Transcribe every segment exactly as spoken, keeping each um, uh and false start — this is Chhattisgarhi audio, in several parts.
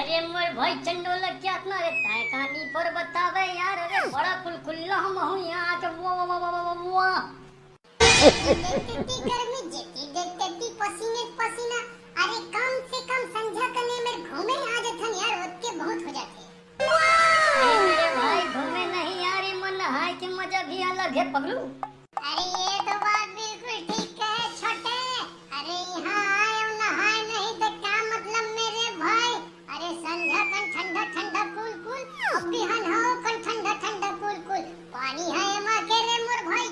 अरे मोर भाई चंडोला के आत्मा रे, तैं कहानी पर बतावे यार। अरे बड़ा कुलकुल्ला हम हूँ यहाँ आके, वाह, वाह, वाह, वाह, वाह, वाह। जेती तेती गर्मी, जेती तेती पसीने पसीना। अरे कम से कम संझा कने मेर घूमे आ जथन यार, ओतके बहुत हो जाथे। अरे मेरे भाई घूमे नहीं यार, ये मन नहाए के मजा भी अलग है पगलू। अरे ये तो बात बिल्कुल ठीक कहे छोटे। अरे यहाँ आए और नहाए नहीं तो क्या मतलब मेरे भाई। अरे संझा कन ठंडा ठंडा कूल कूल, अब बिहान हो कन ठंडा ठंडा कूल कूल। पानी है एमा के रे मोर भाई।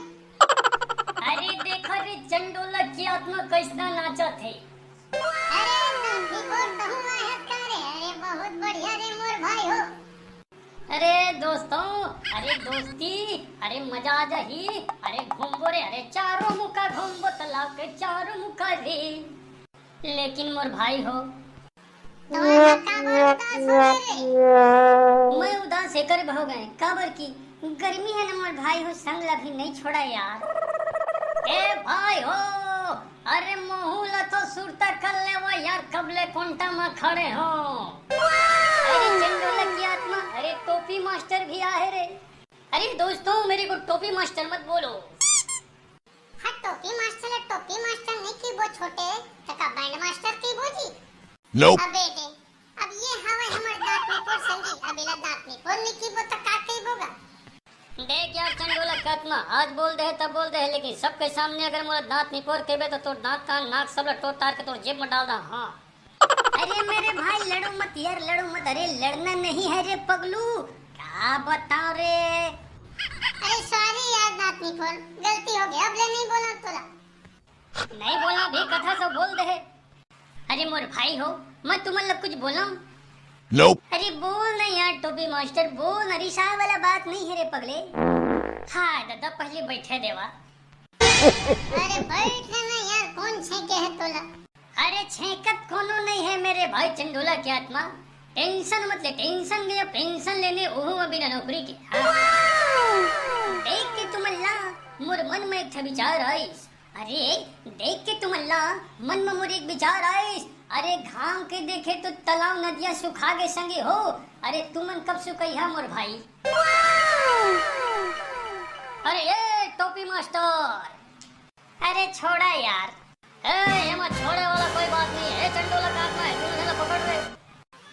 अरे देखो रे चंडोला के आत्मा कैसना नाचत हे। अरे नाथी बोल तहूँ आए हस का रे? अरे बहुत बढ़िया रे मोर भाई हो। अरे दोस्तों, अरे दोस्ती, अरे मजा आ जाही। अरे घूमबो रे, अरे चारों मुखा घूमबो, तालाब के चारों मुखा रे। लेकिन मोर भाई हो, तो वहाँ काबर उदास हो गए रे? मैं उदास एकर हो गए, काबर की गर्मी है ना मोर भाई हो, संग ला भी नहीं छोड़ा यार। ए भाई हो, अरे महू ला तो सुरता कर ले वो यार, कब ले कोंटा में खड़े हो। अरे चंडोला की आत्मा, अरे टोपी मास्टर भी आहे रे। अरे दोस्तों, मेरे को टोपी मास्टर मत बोलो। हाँ, टोपी मास्टर ला टोपी मास्टर नहीं कहिबो छोटे, त का बैंड मास्टर कहिबो जी? Nope। अबे दे, अब ये हवे हमर दांत निपोर संगी, अब एला दांत निपोर नहीं कहिबो त का कहिबो गा? देख यार चंडोला के आत्मा, आज बोल दे तब बोल दे, लेकिन सबके सामने अगर मोला दांत निपोर कहिबे तो तोर दांत कान नाक सब ला टोर टार के तोर जेब में डाल दा। हाँ। अरे मेरे भाई लड़ो मत यार, लड़ो मत। अरे लड़ना नहीं है रे पगलू, क्या बताओ रे। अरे सॉरी यार दांत निपोर, गलती हो गई, अब ले नहीं बोला तोला। नहीं बोला भी कथा सब बोल दे। अरे मोर भाई हो, मैं तुमन ला कुछ बोलम? Nope। अरे बोल ना यार टोपी मास्टर, बोल ना, रिसाए वाला बात नहीं है रे पगले। हाँ दादा, पहले बैठे देवा। अरे बैठ ना यार, कौन छेंके है तोला? अरे छेंकत कोनो नहीं है मेरे भाई चंडोला के आत्मा, टेंशन मत ले, टेंशन गया पेंशन लेने, ओहू में बिना नौकरी के। हाँ। देख के तुमन ला मोर मन में एक ठा विचार आइस। अरे देख के तुमन ला मन में मोर एक विचार आइस। अरे घाम के देखे तो तालाब नदिया सुखा गे संगी हो। अरे तुमन कब सुखइहा मोर भाई? अरे ए टोपी मास्टर, अरे छोड़ा यार। ए, एमा छोड़े वाला कोई बात नहीं है। ए, चंडोला का आत्मा है, तू इधर पकड़ रे।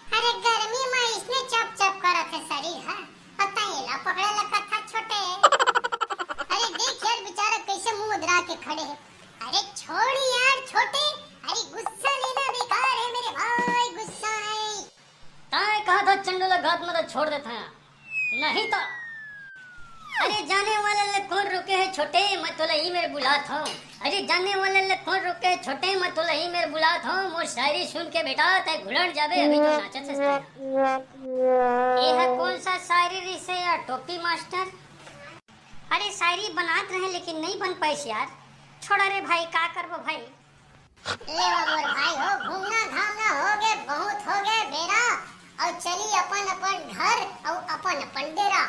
अरे गर्मी में इसने चप चप करत है शरीर है, पता ही ला पकड़े लगा था छोटे। अरे देख यार बेचारा कैसे मुंह उधरा के खड़े है। अरे छोड़ यार छोटे, अरे गुस्सा लेना बेकार है मेरे भाई, गुस्सा नहीं। ताए कहा था चंडोला घात में तो छोड़ देता है, नहीं तो। अरे जाने वाला ले कौन रोके है छोटे, मैं तोला ई मेर बुलात हूँ। अरे जाने वाला ले कौन रोके है छोटे, मैं तोला ई मेर बुलात हूँ। मोर शायरी सुन के बेटा तय घुलट जाबे, अभी तो नाचत हस। ये है कौन सा शायरी रिसे यार टोपी मास्टर? अरे शायरी बनात रहे लेकिन नहीं बन पाइस यार। छोड़ा रे भाई, का करबो भाई। ले वो मोर भाई हो, घूमना घामना हो गे, बहुत हो गे बेरा, और चली अपन अपन घर और अपन अपन डेरा।